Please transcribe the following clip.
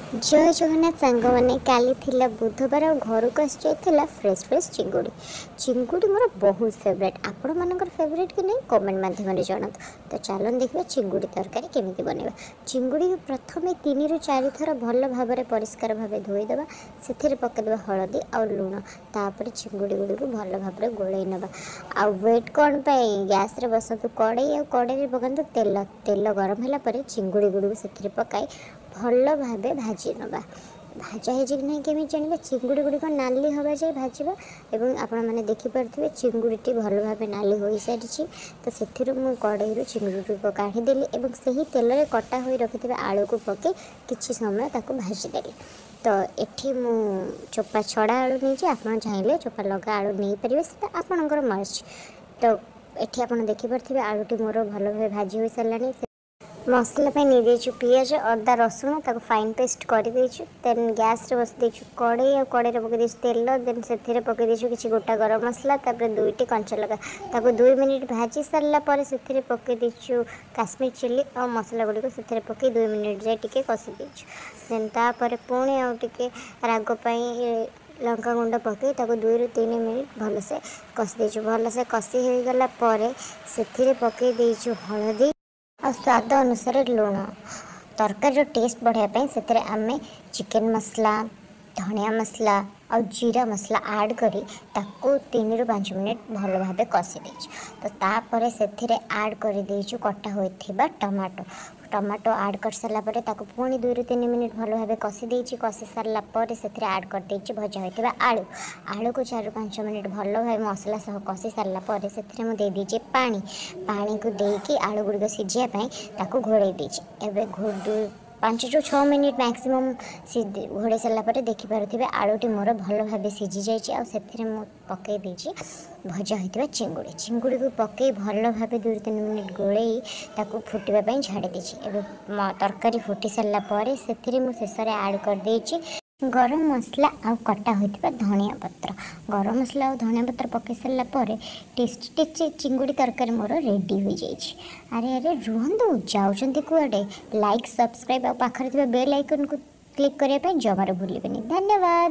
ଜୟ ଜଗନ୍ନାଥ ସାଙ୍ଗମାନେ। କାଲି ଥିଲା ବୁଧବାର ଆଉ ଘରକୁ ଆସିଯାଇଥିଲା ଫ୍ରେଶ୍ ଫ୍ରେଶ୍ ଚିଙ୍ଗୁଡ଼ି। ଚିଙ୍ଗୁଡ଼ି ମୋର ବହୁତ ଫେଭରେଟ୍। ଆପଣମାନଙ୍କର ଫେଭରେଟ୍ କି ନାହିଁ, କମେଣ୍ଟ ମାଧ୍ୟମରେ ଜଣାନ୍ତୁ। ତ ଚାଲନ୍ତୁ ଦେଖିବା ଚିଙ୍ଗୁଡ଼ି ତରକାରୀ କେମିତି ବନେଇବା। ଚିଙ୍ଗୁଡ଼ିକୁ ପ୍ରଥମେ 3ରୁ 4 ଥର ଭଲ ଭାବରେ ପରିଷ୍କାର ଭାବେ ଧୋଇଦେବା। ସେଥିରେ ପକାଇଦେବା ହଳଦୀ ଆଉ ଲୁଣ। ତାପରେ ଚିଙ୍ଗୁଡ଼ି ଗୁଡ଼ିକୁ ଭଲ ଭାବରେ ଗୋଳେଇ ନେବା। ଆଉ ୱେଟ୍ କ'ଣ ପାଇଁ? ଗ୍ୟାସ୍ରେ ବସାନ୍ତୁ କଡ଼େଇ ଆଉ କଡ଼େଇରେ ପକାନ୍ତୁ ତେଲ। ତେଲ ଗରମ ହେଲା ପରେ ଚିଙ୍ଗୁଡ଼ି ଗୁଡ଼ିକୁ ସେଥିରେ ପକାଇ ଭଲ ଭାବେ ଭାଜି ନେବା। ଭଜା ହେଇଛି କି ନାହିଁ କେମିତି ଜାଣିବା? ଚିଙ୍ଗୁଡ଼ି ଗୁଡ଼ିକ ନାଲି ହେବା ଯାଏ ଭାଜିବା ଏବଂ ଆପଣମାନେ ଦେଖିପାରୁଥିବେ, ଚିଙ୍ଗୁଡ଼ିଟି ଭଲ ଭାବେ ନାଲି ହୋଇସାରିଛି। ତ ସେଥିରୁ ମୁଁ କଡ଼େଇରୁ ଚିଙ୍ଗୁଡ଼ି ଗୁଡ଼ିକ କାଢ଼ିଦେଲି ଏବଂ ସେହି ତେଲରେ କଟା ହୋଇ ରଖିଥିବା ଆଳୁକୁ ପକାଇ କିଛି ସମୟ ତାକୁ ଭାଜିଦେଲି। ତ ଏଠି ମୁଁ ଚୋପା ଛଡ଼ା ଆଳୁ ନେଇଛି। ଆପଣ ଚାହିଁଲେ ଚୋପା ଲଗା ଆଳୁ ନେଇପାରିବେ, ସେଇଟା ଆପଣଙ୍କର ମର୍ଜି। ତ ଏଠି ଆପଣ ଦେଖିପାରୁଥିବେ, ଆଳୁଟି ମୋର ଭଲ ଭାବେ ଭାଜି ହୋଇସାରିଲାଣି। ମସଲା ପାଇଁ ନେଇଦେଇଛୁ ପିଆଜ, ଅଦା, ରସୁଣ, ତାକୁ ଫାଇନ୍ ପେଷ୍ଟ କରିଦେଇଛୁ। ଦେନ୍ ଗ୍ୟାସ୍ରେ ବସି ଦେଇଛୁ କଡ଼େଇ ଆଉ କଡ଼େଇରେ ପକାଇ ଦେଇଛୁ ତେଲ। ଦେନ୍ ସେଥିରେ ପକାଇ ଦେଇଛୁ କିଛି ଗୋଟା ଗରମ ମସଲା, ତାପରେ ଦୁଇଟି କଞ୍ଚା ଲଙ୍କା। ତାକୁ 2 ମିନିଟ୍ ଭାଜି ସାରିଲା ପରେ ସେଥିରେ ପକାଇ ଦେଇଛୁ କାଶ୍ମୀର ଚିଲି ଆଉ ମସଲା ଗୁଡ଼ିକୁ ସେଥିରେ ପକାଇ 2 ମିନିଟ୍ ଯାଏ ଟିକେ କଷି ଦେଇଛୁ। ଦେନ୍ ତାପରେ ପୁଣି ଆଉ ଟିକେ ରାଗ ପାଇଁ ଲଙ୍କା ଗୁଣ୍ଡ ପକାଇ ତାକୁ 2ରୁ 3 ମିନିଟ୍ ଭଲସେ କଷି ଦେଇଛୁ। ଭଲସେ କଷି ହୋଇଗଲା ପରେ ସେଥିରେ ପକାଇ ଦେଇଛୁ ହଳଦୀ ଆଉ ସ୍ୱାଦ ଅନୁସାରେ ଲୁଣ। ତରକାରୀର ଟେଷ୍ଟ ବଢ଼ାଇବା ପାଇଁ ସେଥିରେ ଆମେ ଚିକେନ୍ ମସଲା, ଧନିଆ ମସଲା ଆଉ ଜିରା ମସଲା ଆଡ଼୍ କରି ତାକୁ 3ରୁ 5 ମିନିଟ୍ ଭଲ ଭାବେ କଷି ଦେଇଛୁ। ତ ତାପରେ ସେଥିରେ ଆଡ଼୍ କରିଦେଇଛୁ କଟା ହୋଇଥିବା ଟମାଟୋ। ଟମାଟୋ ଆଡ଼୍ କରିସାରିଲା ପରେ ତାକୁ ପୁଣି 2ରୁ 3 ମିନିଟ୍ ଭଲ ଭାବେ କଷି ଦେଇଛି। କଷି ସାରିଲା ପରେ ସେଥିରେ ଆଡ଼୍ କରିଦେଇଛି ଭଜା ହୋଇଥିବା ଆଳୁ। ଆଳୁକୁ 4ରୁ 5 ମିନିଟ୍ ଭଲ ଭାବେ ମସଲା ସହ କଷି ସାରିଲା ପରେ ସେଥିରେ ମୁଁ ଦେଇଦେଇଛି ପାଣି। ପାଣିକୁ ଦେଇକି ଆଳୁ ଗୁଡ଼ିକ ସିଝିବା ପାଇଁ ତାକୁ ଘୋଡ଼େଇ ଦେଇଛି। ଏବେ 5ରୁ 6 ମିନିଟ୍ ମ୍ୟାକ୍ସିମମ୍ ଘୋଡ଼େଇ ସାରିଲା ପରେ ଦେଖିପାରୁଥିବେ, ଆଳୁଟି ମୋର ଭଲ ଭାବେ ସିଝି ଯାଇଛି। ଆଉ ସେଥିରେ ମୁଁ ପକାଇ ଦେଇଛି ଭଜା ହୋଇଥିବା ଚିଙ୍ଗୁଡ଼ି। ଚିଙ୍ଗୁଡ଼ିକୁ ପକାଇ ଭଲ ଭାବେ 2ରୁ 3 ମିନିଟ୍ ଗୋଳେଇ ତାକୁ ଫୁଟିବା ପାଇଁ ଛାଡ଼ି ଦେଇଛି। ଏବେ ତରକାରୀ ଫୁଟି ସାରିଲା ପରେ ସେଥିରେ ମୁଁ ଶେଷରେ ଆଡ଼୍ କରିଦେଇଛି ଗରମ ମସଲା ଆଉ କଟା ହୋଇଥିବା ଧନିଆ ପତ୍ର। ଗରମ ମସଲା ଆଉ ଧନିଆ ପତ୍ର ପକାଇ ସାରିଲା ପରେ ଟେଷ୍ଟି ଟେଷ୍ଟି ଚିଙ୍ଗୁଡ଼ି ତରକାରୀ ମୋର ରେଡ଼ି ହୋଇଯାଇଛି। ଆରେ ଆରେ, ରୁହନ୍ତୁ, ଯାଉଛନ୍ତି କୁଆଡ଼େ? ଲାଇକ୍, ସବସ୍କ୍ରାଇବ୍ ଆଉ ପାଖରେ ଥିବା ବେଲ୍ ଆଇକନ୍କୁ କ୍ଲିକ୍ କରିବା ପାଇଁ ଜମାରୁ ଭୁଲିବେନି। ଧନ୍ୟବାଦ।